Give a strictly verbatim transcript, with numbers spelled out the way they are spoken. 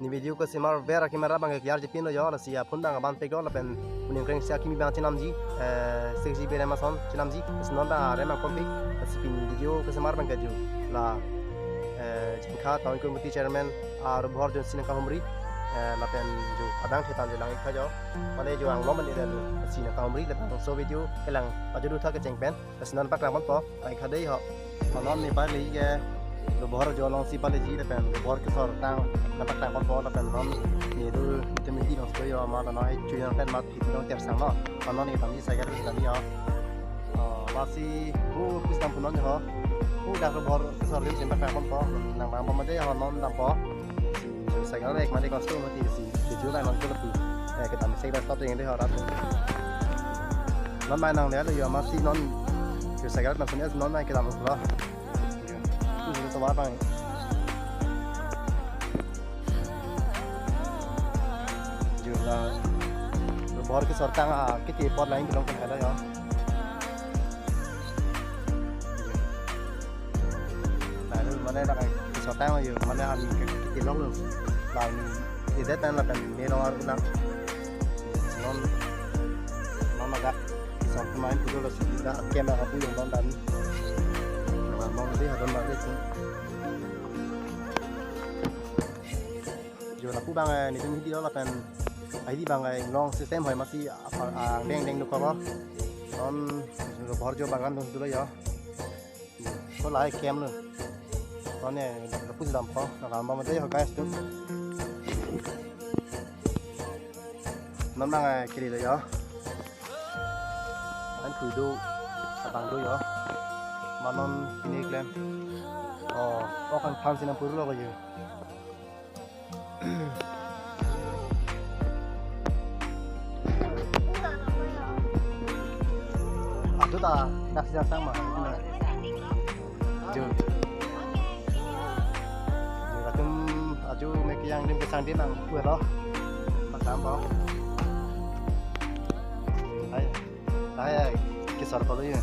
Ne video kesemar ver akimera abang ke clear jipin lo jo, lasi aphone abang aban pek lo lapen uning kreng si akimi abang chenamji, eh, six G B RAM ason chenamji, lasi non abang RAM abang ponpik, lasi pini video kesemar abang ke jo la, eh, Jengkha Town Committee Chairman, ah, Rubhor John si nangkahumri, eh, lapen jo adang thetan jo lang-ik tha jo, mane jo anglong mane lo, si nangkahumri lapen so video kelang ajo du tha kecheng pen, lasi non paklang ponpo. Ai khadei ho. Honon ne pale ke Rubhor jo along si paleji lapen Rubhor kesor tang nangpaklang ponpo lapen non ne do item di nong story ho ma non ai chuyon pen mat hit nong ter sang no. Honon ne tamji cycle ne tamji ho. Oh, lasi hu pus tam punon ho. Hu dak Rubhor kesor lim sim paklang ponpo. Nang bang pamade honon dampo. Si cycle lek mane kosto mati si. Si ju lai non ke lepu. Eh, kedam cycle stop ding de ho rat. Non mai nang le lo yo masi non. Yo cycle na punya non mai kedam lo. Yo. Ini to ba bang. Yo la. Rubhor kesor tang a kiti pot lain kelong kan ada yo. Lalu mane dak kesor tang yo mane an kiti long lo. Lalu ide tan lapen me long aru lang. Non non agak kesor main pujo lo si dak kem la kapu long don dan. Nah, mau di hadon balik. Jo lapu abang, eh, netum hidi lo lapen ai di abang, eh, long system hoi masi apa, ah, deng deng dukok lo. Non Rubhor jo bagan dun dulu ya. Ko lai kem lo. Non ne lapu dampo, nang bang mate ho guys tu. Non abang, eh, kiri lo ya. An kuido abang do ya. Ma non ini klem. Oh, oh kan phan sinang puru lo ko yo. Atu ta nak siang sang ma. Jun. Jun atum aju me kiyang dim kesang dim ang kue lo. Pakam po. Hai. Hai, hai. Kesor ko lo ya.